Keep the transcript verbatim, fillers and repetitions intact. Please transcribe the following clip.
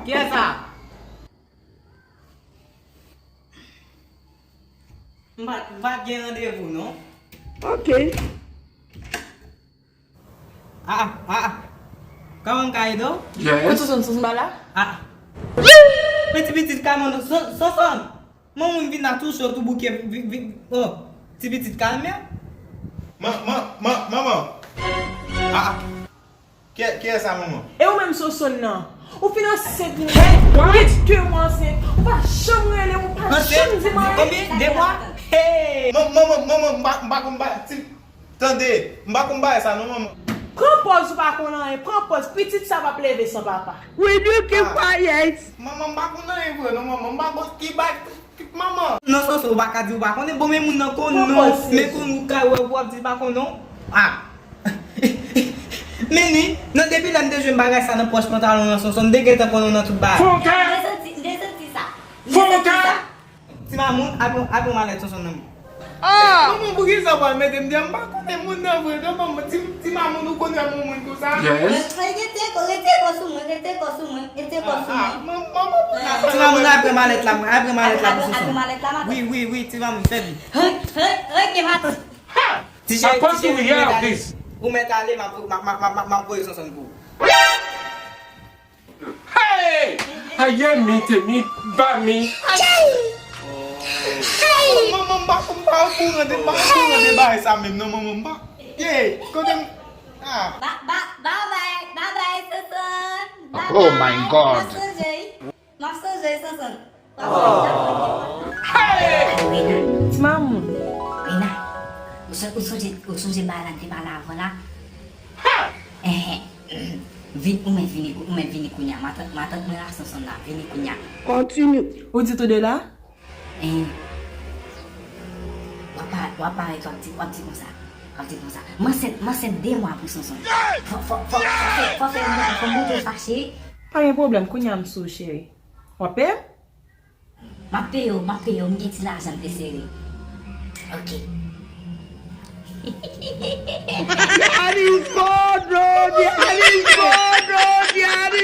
Kiyès sa? M pa, m pa t gen randevou, non. Ok. Ah, ah, ah. Kòman m ka ede w? Yes. Ou sou zòn sou zòn ba la? Ah. Men ti pitit kalme w, Son-, Sonson. Manman m vin la tou cho, tou bouke, vi-, vi-, oh. Ti pitit kalme. Man, man, man, manman. Ah, ah. Kiyè-, kiyès sa, manman? E ou menm Sonson nan? Ou fin ansent, ou gen de mwa ansent. Ou pa janm rele m, ou pa janm di m anyen. Konbyen? De mwa? Hey! Man-, manman, manman, m pa, m pa konn bagay, ti, tande, m pa konn bagay sa non, manman. Pran pòz ou pa konn anyen, pran pòz, pitit sa p ap leve san papa. We do keep quiet. Manman, m pa konn anyen vre non, manman, m pa konn ki bagay. Manman! Non, Sonson, ou pa ka di ou pa konnen. Bon, men moun nan konn non. Men konn ou ka wè, w ap di l pa konn non. Ah! Men ni, nan depi lè m te jwenn bagay sa nan pòch pantalon nan, Sonson, m te gentan konn ou nan tout bagay. Fon kè! M te santi, m te santi sa. M te santi sa. Ti mamoun, apre, apre malèt Sonson nan men. Ah! Manman, poukisa w pral mete m deyò? M pa konnen moun nan vre non, manman. Ti, ti mamoun, ou konn wè moun moun konsa? Yes. Rete kò, rete kò sou mwen, rete kò sou mwen, rete kò sou mwen. Ti mamoun, apre malèt la, mwen, apre malèt la pou Sonson. Wi, wi, wi, ti mamoun, fè vit. Ti cheri, ti cheri, ou mèt ale, ou mèt ale, m ap, m ap, m ap, m ap, m ap voye Sonson pou ou. Hey! Aye mi te mi ba mi. Manman, m pa, m pa okouran de, m pa okouran de bagay sa menm non, manman, m pa. Hey, kote m, ah. Ba, ba, babay, babay, Sonson. Babay. Oh my God. M ap sonje, m ap sonje, Sonson. Hey! Rena. Ti mamoun. Rena, ou so-, ou sonje, ou sonje bagay la n te pale avan la? Enhen. Vin, ou menm vini, ou menm vini kounye a. Matant, matant mwen la, Sonson la, vini kounye a. Continue. Ou di tou de la? Enhen. W ap pa-, w ap parèt, w ap di, w ap di konsa. W ap di konsa. M ansent, m ansent de mwa pou Sonson. Fò, fò, fò, fò fè, fò fè, fò montre w fache. Pa gen pwoblèm, kounye a m sou ou, cheri. W ap peye m? M ap peye w, m ap peye w, m gen ti lajan m te sere. Ok. Daddy is cold, bro. Daddy is cold, bro. Daddy